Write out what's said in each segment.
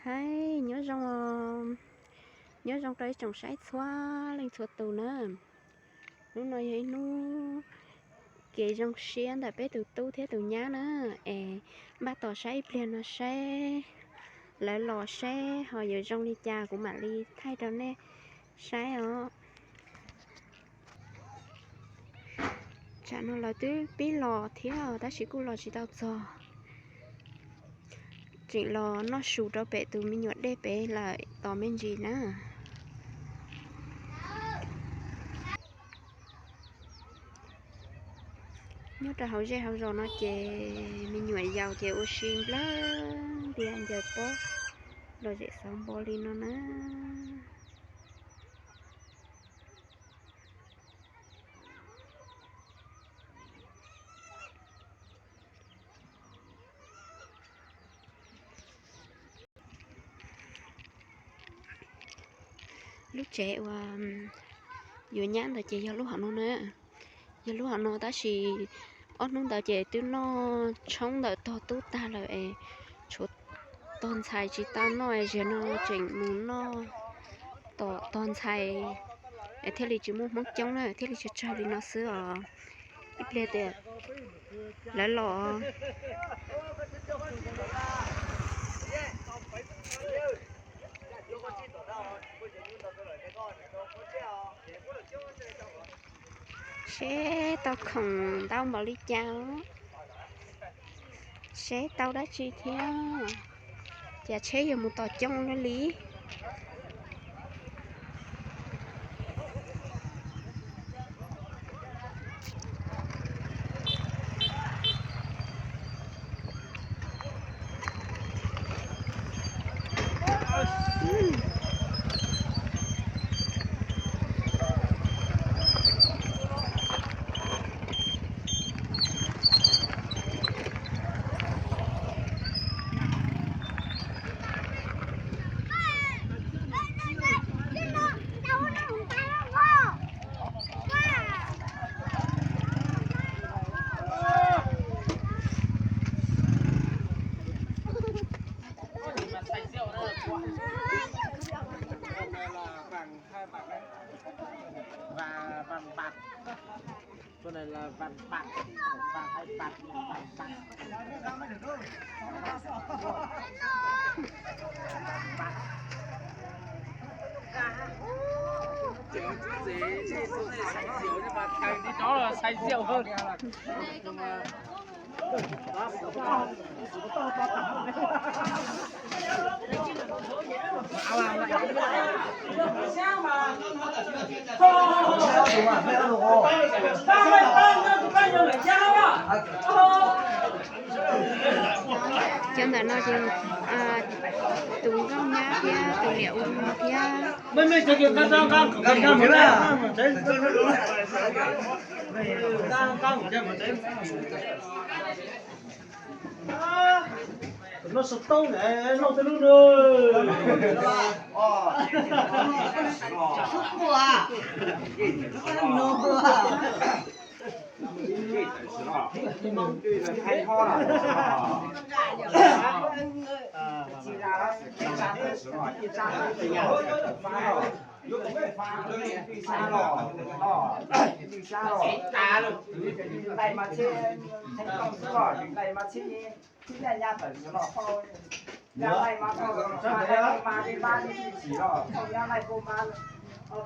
Hais nyob zoo, nyob zoo rau ib tsoom saib txhua leej txhua tus na. Hnub no yog ib hnub kev zoo siab ntawm peb tus tub thiab tus nyab na. Es npaj tos saib ib pliag no saib lawv los saib ho yuav zoo li cas kuv mam li thaij rau nej saib os. Tsam no lawv twb pib los thiab tab sis kuj los tsis tau txog. Tseem los noj su rau pem tus me nyuam dej pem lawm tos me ntsis na. Nyob rau hauv zej hauv zos no ces me nyuam yaus ces ua si nplawg ntiag ncaws pob los zem xauv npo li no na. Lub tsev uas yuav nyab ntawd ces yog lub hom no na. Yog lub hom no tab sis ob hnub ntawd ces twb noj tshoob ntawm tog tub tag lawm es tshuav tog ntxhais tsis tau noj es ziag no tseem mus noj tom tog ntxhais es thiaj li tsis muaj hmoob coob na, thiaj li tsawg tsawg li no xwb os. Ib pliag tias lawv los. Seb tau khoom ntau npaum li cas, seb tau dab tsi thiab, cas tsheb yuav mus tos coob luaj li. Cov ntawm no ces tus nkauj nyab thiab tus niam ua no thiab. Ib nyab laij mas txhib, txhib nyab tawm sawv los phauj, nyab laij mas phauj, nyab laij mas li mab li tsis los phauj, nyab laij phauj mas,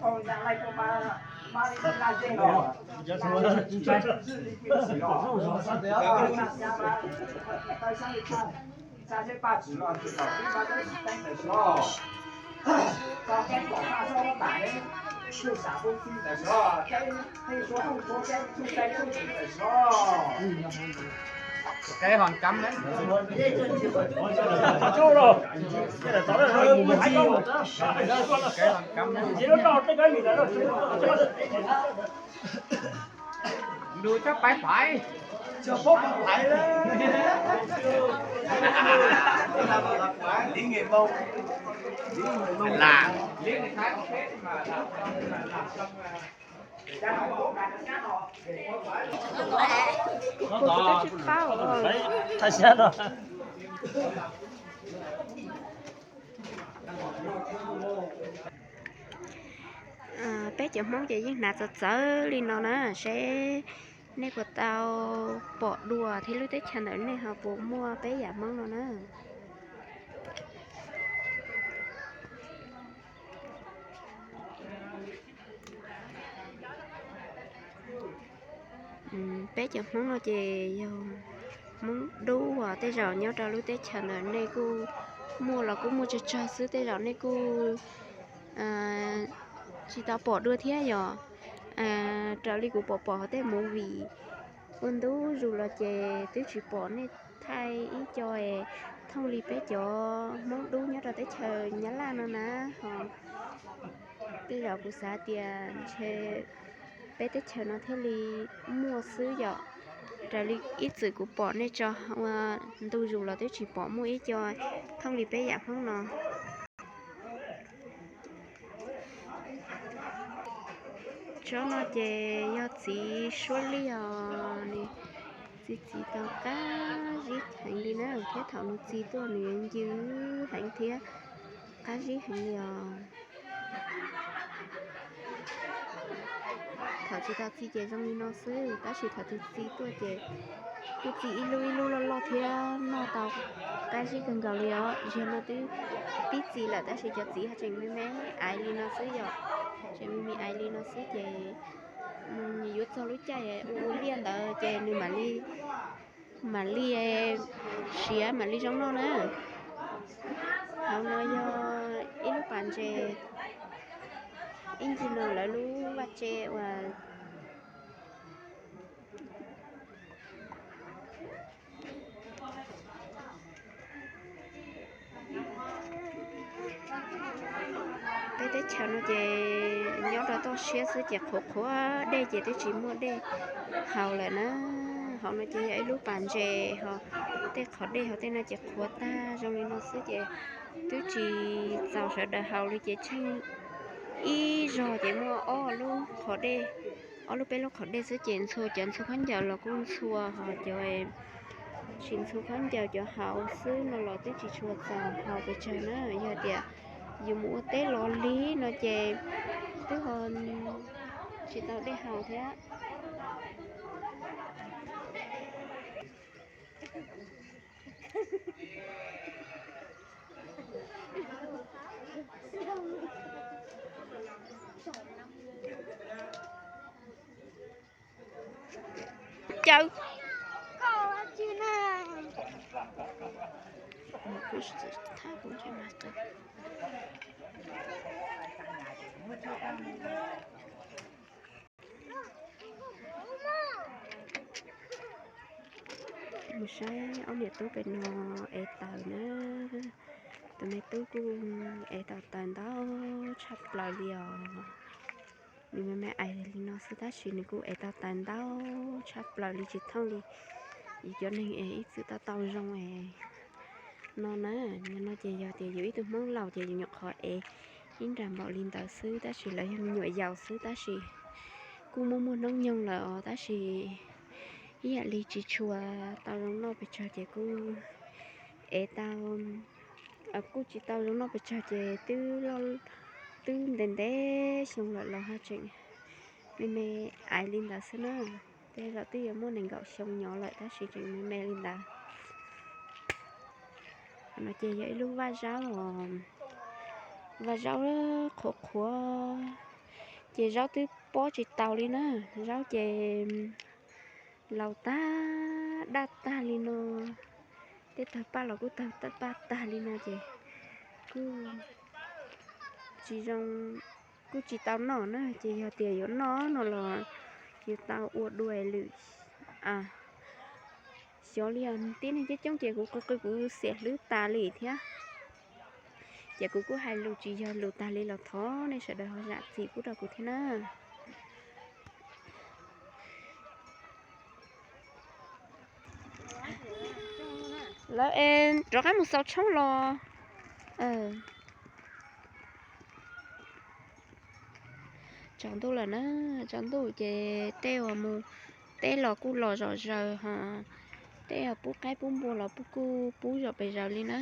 phauj nyab laij phauj mas, mab li tsis laj zeej los, nyab laij tsis los, nyab mas tawv xyab li txaj, txaj zeb paj tswm los tsis kom pib mas tawm sawv los. Tau qeeb kom paj txhob tam ne, tsuj sam pub txi tawm sawv los, qeeb tej suav hooj suav qeeb tsuj qeeb tsuj txim tawm sawv los. Qeeb hos kab ne. Qeeb hos kab ne. Ntu cov pais pais. Lam. Thaij siab no. Peb cov Hmoob ces yeej hnav txawv txawv li no na, seb nej puas tau pom dua thiab lub teb chaws ntawm nej ho puas muaj peb yam Hmoob no na. Peb cov Hmoob no ces yog Hmoob dub uas tej zaum nyob rau lub teb chaws ntawm nej kuj muaj los kuj muaj tsawg tsawg xwb, tej zaum nej kuj tsis tau pom dua thiab yom. Raws li kuv pom pom hauv tej movie ua ntu zus los ces twb tsis pom nej thaij ib co es thooj li peb cov Hmoob dub nyob rau teb chaws Nyab Laj no na. Ho tej zaum kuv xav tias ntshe peb teb chaws no thiaj li muaj xwb yom. Raws li ib txwm kuv pom nej tso ua ntu zus los twb tsis pom muaj ib co thooj li peb yam Hmoob no. Tsob no ces yog txiv suab liaj os, nws txiv txiv tau qab zib heev li na, thiab thaum nws txi tuaj nws ncw heev thiab qab zib heev li os. Thaum tsis tau txi ces zoo li no xwb, tab sis thaum twg txi tuaj ces kuj txi ib lub ib lub loj loj thiab noj tau qab zib kawg nkaus li os. Zaum no twb pib txi lawm tab sis cov txiv ho tseem me me aiv li no xwb yom, tseem me me aiv li no xwb ces yuav txog lub caij ua ua liaj ntawd ces nws mam li mam li siav mam li zoo noj na. Hauv no yog ib lub pas ntses, ib ncig no lawv lub vaj tse uas peb teb chaws no ces nyob rau toj siab xwb ces qhuav qhuav dej ces twb tsis muaj dej haus lawm na. Hauv no ces yog ib lub pas ntses ho tej qhov dej ho tej no ces qhuav tag zoo li no xwb ces twb tsis txaus sawv daws haus li ces tsheej ib zog ces muaj ob lub qhov dej, ob lub peb lub qhov dej xwb ces ntxhua cov ntxhua khaub ncaws los kuj ntxhua ho cov tsis ntxhua khaub ncaws cov haus xwb no los twb tsis tshua txaus haus pes tsawg na. Yog tias yus mus ua teb los lig no ces twb ho tsis tau dej haus thiab. Caw. Mus saib ob niam tub pem no ev taws na. Tus me tub kuj ev tau taws ntau tshaj plaws li os. Nws me me aiv li no xwb tab sis nws kuj ev tau taws ntau tshaj plaws li tsis thooj li yus cov neeg es ib txwm tau tau zoo es no na. Nim no ces yog tias yus ib tug Hmoob laus ces yus nyuam qhuav ev ib nra npaum li ntawd xwb tab sis lawv yog me nyuam yaus xwb tab sis kuj muaj muaj hnub nyoog lawm os tab sis ib yam li tsis tshua tau zoo noj pes tsawg ces kuj ev tau, kuj tsis tau zoo noj pes tsawg ces twb, twb ntev ntev xyoo lawm los ho tseem me me aiv li ntawd xwb na. Tej zaum twb yuav muaj nees nkaum xyoo nyob lawm tab sis tseem me me li ntawd. No ces yog ib lub vaj zaub, vaj zaub qhuav qhuav ces zaub twb pob tsis tau li na. Zaub ces laus tag daj tag li no, tej tawg paj los kuj tawg paj tag li no ces kuj tsis zoo, kuj tsis tau noj na. Ces yog tias yuav noj no los yuav tau ua dua lwm xyov li os. Tib neeg coob coob ces kuv qw qw kuv xiam hlwb tas li thiab. Ces kuv kuj hais lus tsis yog lus tas li los thov nej sawv daws ho zam txim pub rau kuv thiab na. Lawv es rov qab mus xaus tshoob los. Tsaus ntuj lawm na, tsaus ntuj ces tej uas mus teb los kuj los zom zaws ho, tej uas pub qaib pub npua los kuj pub zom pes zaws li na.